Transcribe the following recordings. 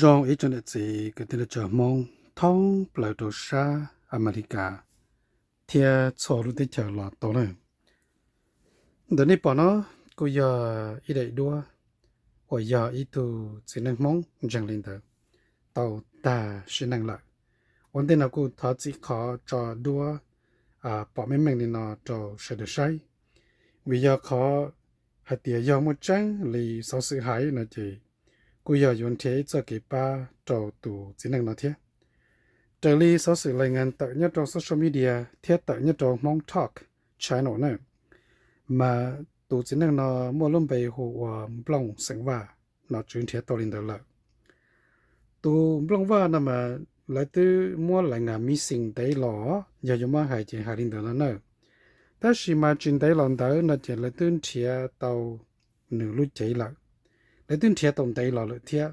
Zoo ib tsoom niam txiv kwv tij neej tsa Hmoob thoob plaws rau sab Amelikas thiab txhua lub teb chaws los tau na. Ntawm nej pom no kuj yog ib daim duab uas yog ib tug txiv neej Hmoob ntseeg li ntawd tau tag sim neej lawm. Ua ntej no kuj thov txim qhov tso duab pom meej meej li no rau sawv daws saib, vim yog qhov hais tias yog muaj tseeb li xov xwm hais no ces kuj yog yuav nrhiav ib txoj kev pab rau tus txiv neej no thiab. Raws li xov xwm lais ngas tawm nyob rau social media thiab tawm nyob rau Hmoob Talk channel na, mas tus txiv neej no muaj lub npe hu ua Nplooj xeem Vaj, nom tswv nrhiav tau li ntawd lawm. Tus Nplooj Vaj no mas lawv twb muab lais ngas missing ntev los, yog yuav muab hais ces hais li ntawd no na. Tab sis mas tsis ntev los ntawd no ces lawv twb nrhiav tau nws lub cev lawm. Lawv twb nrhiav tau ntev los lawm thiab,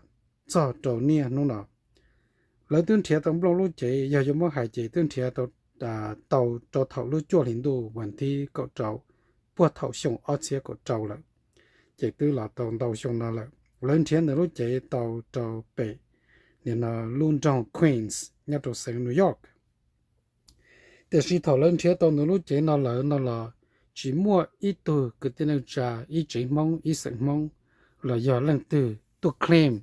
txog rau niaj hnub no lawv twb nrhiav tau Nplooj lub cev, yog yuav muab hais ces twb nrhiav tau rau thaum lub cuaj hlis ntuj vas thib kaum rau puag thaum xyoo ob txhiab kaum rau lawm, ces twb los tau ntau xyoo no lawm. Lawv nrhiav nws lub cev tau rau pem nim no lub nroog Queens nyob rau xeev New York. Tiam sis thaum lawv nrhiav tau nws lub cev no lawm no los tsis muaj ib tug kwv tij neej tsa ib tsev Hmoob ib xeem Hmoob los yog leej twg tuaj claim,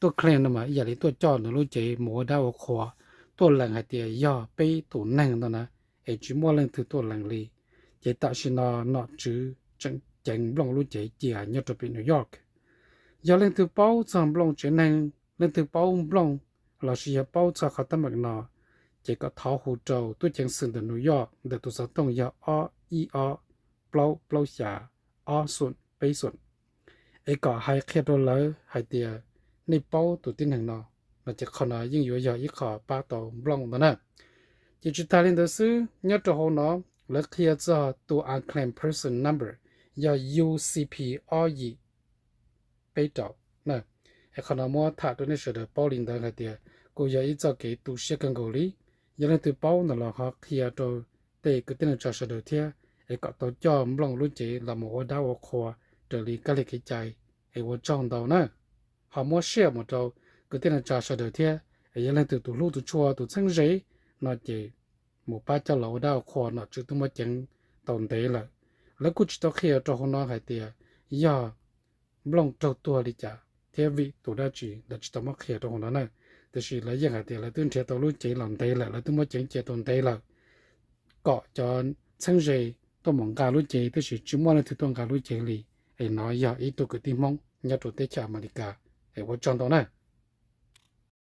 tuaj claim no mas ib yam li tuaj coj nws lub cev mus ua dab ua qhua, tuaj lees hais tias yog peb tus neeg no na, es tsis muaj leej twg tuaj lees li. Ces tam sim no nom tswv tseem ceev Nplooj lub cev cia nyob rau pem New York. Yog leej twg paub txog Nplooj tsev neeg, leej twg paub Nplooj lossis yog paub txog qhov teeb meem no, ces kom thov hu rau tub ceev xwm ntawm New York ntawm tus xov tooj yog ob ib ob plaub plaub xya ob xoom peb xoom, es kom hais qhia rau lawv hais tias nej paub tus tib neeg no, no ces qhov no yeej yuav yog ib qho pab tau Nplooj ntawd na. Ces tsis tas li ntawd xwb, nyob rau hauv no lawv qhia txog tus unclaimed person number yog U C P ob yim peb rau na. Es qhov no muab tham rau nej sawv daws paub li ntawd hais tias kuj yog ib txoj kev tu siab kawg nkaus li. Yog leej twg paub no los ho qhia rau tej kwv tij neej tsa sawv daws thiab, es kom tau coj Nplooj lub cev los mus ua dab ua qhua raws li kab li kev cai, es ua tsaug ntau na. Ho muab share mus rau kwv tij neej tsa sawv daws thiab, es yog leej twg tus hlub tus tshua tus txheeb ze no ces mus pab coj los ua dab ua qhua, nom tswv twb muab ceev tau ntev lawm. Lawv kuj tsis tau qhia rau hauv no hais tias yog Nplooj raug tuag li cas thiab vim tus dab tsi, lawv tsis tau muab qhia rau hauv no na. Tiam sis lawv yeej hais tias lawv twb nrhiav tau lub cev los ntev lawm, lawv twb muab ceev cia tau ntev lawm, kom cov txheeb ze tuaj mus nqa lub cev, tiam sis tsis muaj leej twg tuaj nqa lub cev li. Es no yog ib tug kwv tij Hmoob nyob rau teb chaws Amelikas, es ua tsaug ntau na.